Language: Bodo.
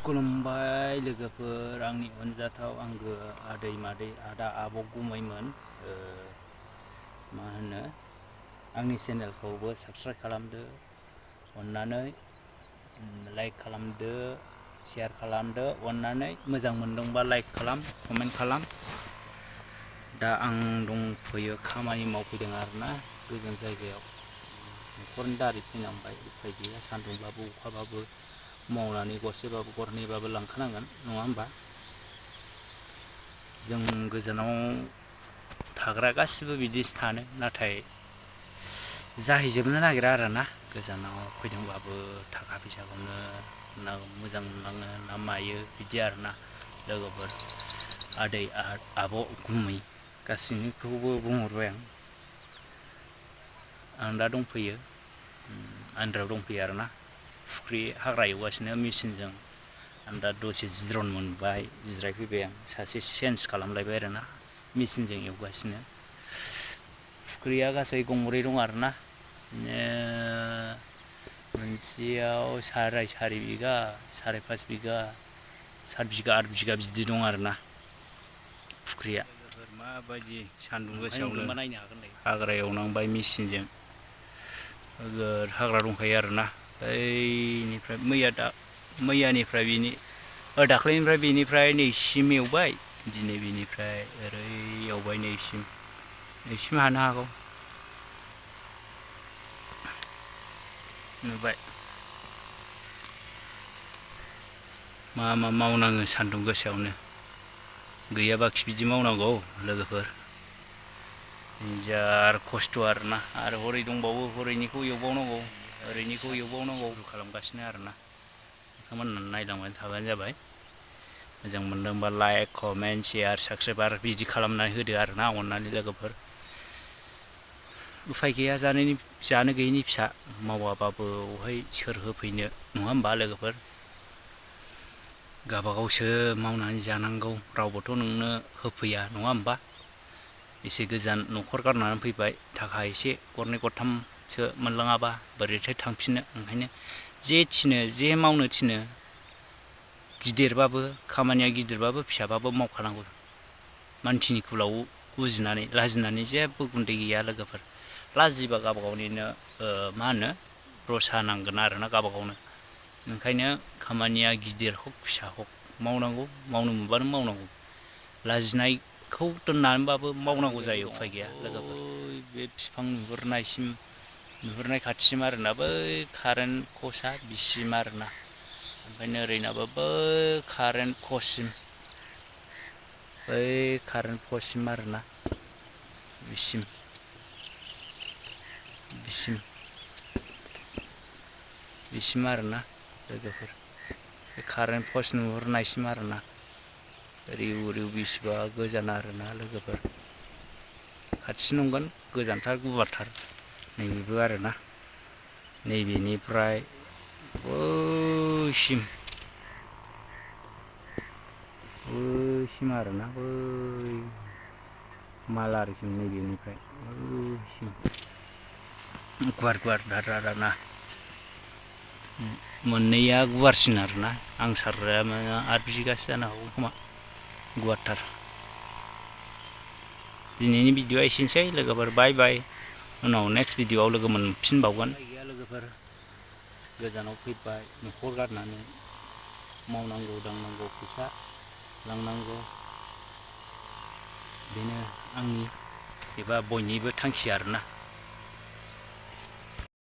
खुलुमबाय लोगोफोर, आंनि अनजाथाव आंगो आदै मादै आदा आब' गुमैमोन। मा होनो, आंनि चेनेलखौबो साबस्क्राइब खालामदो, अननानै लाइक खालामदो, शेयार खालामदो, अननानै मोजां मोनदोंबा लाइक खालाम, कमेन्ट खालाम। दा आं दंफैयो, खामानि मावफैदों आरोना गोजान जायगायाव। न'खरनि दारै फैनांबाय, उफाय गैया, सान्दुंबाबो अखाबाबो मावनानै गरसेबाबो गरनैबाबो लांखानांगोन, नङा होमबा? जों गोजानाव थाग्रा गासिबो बिदि सानो, नाथाय जाहैजोबनो नागिरा आरोना। गोजानाव फैदोंबाबो थाखा फैसाखौनो ना मोजां मोनलाङो ना मायो, बिदि आरोना लोगोफोर। आदै आब' गुमै गासैनिखौबो बुंहरबाय आं दा दंफैयो, आन्दाराव दंफैयो आरोना। फुख्रि हाग्रा एवगासिनो मेचिनजों। आं दा दसे जिरन मोनबाय, जिरायफैबाय आं। सासे चेन्ज खालामलायबाय आरोना, मेचिनजों एवगासिनो। फुख्रिया गासै गंब्रै दं आरोना। मोनसेयाव साराय बिगा, साराय 5 बिगा, 7 बिगा 8 बिगा बिदि दं आरोना फुख्रिया। माबायदि सान्दुं गोसायावनो हाग्रा एवनांबाय मेचिनजों। हाग्रा दंखायो आरोना। बैनिफ्राय मैयानिफ्राय दाख्लैनिफ्राय बेनिफ्राय नैसिम एवबाय, दिनै बेनिफ्राय ओरै एवबाय नैसिम हानो हागौ। नुबाय मा मावनाङो सान्दुं गोसायावनो, गैयाबाखि बिदि मावनांगौ लोगोफोर। जार खस्थ' आरोना। आरो हरै दंबावो, हरैनिखौ एवबावनांगौ, ओरैनिखौ एवबावनांगौ खालामगासिनो आरोना। नोंथांमोना नायलांबाय थाबानो जाबाय। मोजां मोनदोंबा लाइक, कमेन्ट, शेयार, साबस्क्राइबार बिदि खालामनानै होदो आरोना, अननानै लोगोफोर। उफाय गैया, जानो गैयिनि फिसा, मावाबाबो अहाय सोर होफैनो, नङा होमबा लोगोफोर? गावबागावसो मावनानै जानांगौ, रावबोथ' नोंनो होफैया, नङा होमबा? एसे गोजान न'खर गारनानै फैबाय, थाखा एसे गरनै गरथामसो मोनलाङाबा बोरैथो थांफिननो। ओंखायनो जे मावनो थिनो, गिदिरबाबो खामानिया, गिदिरबाबो फिसाबाबो मावखानांगौ। मानसिनि कुलाव उजिनानै लाजिनानै जेबो गुन्दै गैया लोगोफोर। लाजिबा गावबा गावनिनो मा होनो, रसा नांगोन आरोना गावबा गावनो। ओंखायनो खामानिया गिदिर हक फिसा हक मावनांगौ, मावनो मोनबानो मावनांगौ। लाजिनायखौ दोननानैबाबो मावनांगौ जायो, उफाय गैया लोगोफोर। बे बिफां नुहुरनाय खाथिसिम आरोना, बै कारेन्ट पस्टआ बिसिम आरोना। ओमफ्राय ओरैनाबो बै कारेन्ट पस्टसिम आरोना, बिसिम आरोना लोगोफोर। बे कारेन्ट पस्ट नुहुरनायसिम आरोना। ओरै बिसिबा गोजान आरोना लोगोफोर। खाथि नंगोन, गोजानथार, गुवारथार नैबेबो आरोना। नैबेनिफ्राय बैसिम आरोना, बै मालारिसिम, नैबेनिफ्राय बैसिम गुवार दाना। मोननैया गुवारसिन आरोना। आं सारग्राया 8 बिगासो जानो हागौ खोमा, गुवारथार। दिनैनि भिडिअ'आ एसेनोसै लोगोफोर, बाय बाय। उनाव नेक्स्ट भिडिअ'आव लोगो मोनफिनबावगोन। गैया लोगोफोर, गोजानाव फैबाय, न'खर गारनानै मावनांगौ दांनांगौ, फैसा लांनांगौ। बेनो आंनि एबा बयनिबो थांखि आरोना।